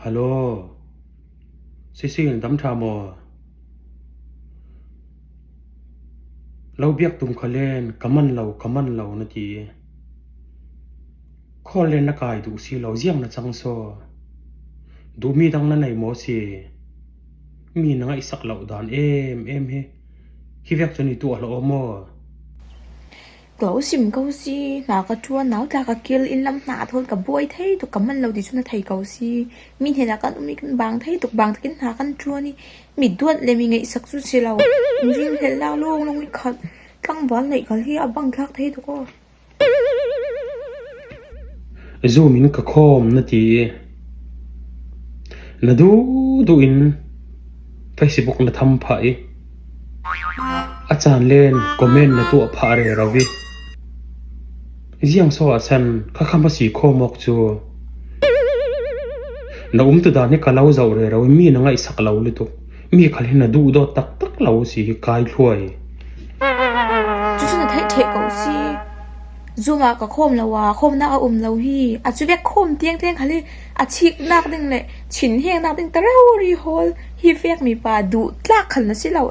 Hello. Sisi na dam ṭha maw? Lo biak tum kha len ka man lo ka man lo na ti. Khawl len na kai duh si lo ziang na cang saw. Duhmi dang na nei maw si? Mi na ngaihsak lo dan em em hi. Hi vek cu ni tuah hlah aw maw? Ko sim ko si, hna ka ṭuan, nautla ka kil, inn lam hna a thawl ka buai thei tuk, ka manh lo ti cu na thei ko si. Mi hnen ah kan um i kan bang thei tuk, bang takin hna kan ṭuan i mi duat le mi ngaihsak cu si lo. Mi rinhlelhnak lawnglawng i khat tlangval neih kal hi a bang thlak thei tuk aw. Zoom in ka khawm na ti i na duhduh in Facebook na tham phah i a caan len comment na tuah phah rero i ziang so ah san khakha ma si khawm awk cu na um tu dan hi ka lo zoh rero i mi na ngaihsak lo lutuk mi khal hi na duh dawt taktak lo si hi kai thluai. Cucu na theih ṭheh ko si. Zung ah ka khawm lo ah khawmnak a um lo hi. A cu vek khawm tiangtiang khal hi a chiknak ding le chinhengnak ding tareo ri hawl hi vek mi pa duh tlak khal na si lo.